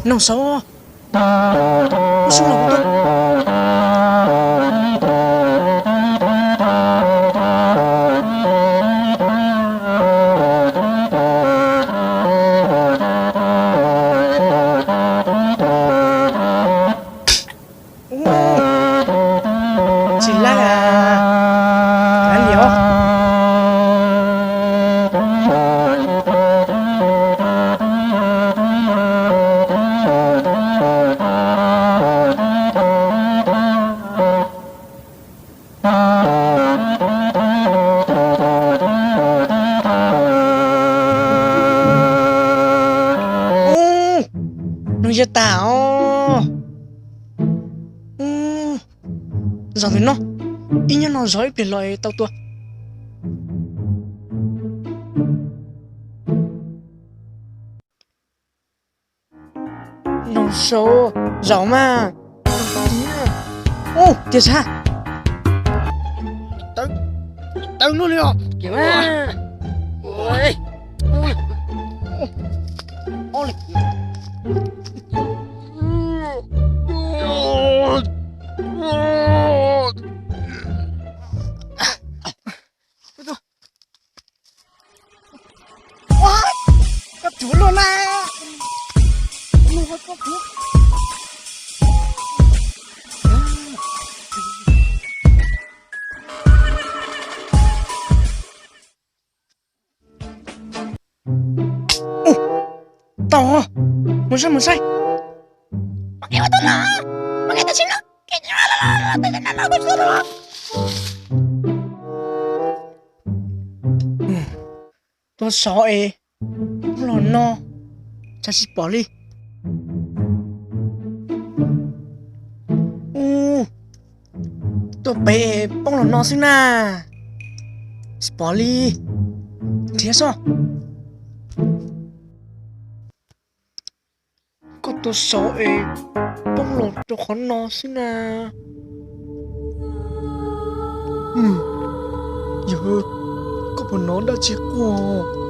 Noog Saub, ua sub los tuaj. Tsis laj, kav liam os. Ub, nws yog tas os. Ub, zaum ntawm no, ib nyuag no zov ib pliag los es tau tua. Noog Saub, zaum mas. Ub, tiag sas. Tawv luaj li os. Ua, koj cuav luaj na. Ub, tau, mus saib mus saib. Tuaj sov es poob los no, tsam tsis pom li. Ub, tuaj pem poob los no xwb na, tsis pom li. Nrhiav soj. Koj tuaj sov es poob los rau qhov no xwb na. Yawg, koj puas hnov dab tsi quaj?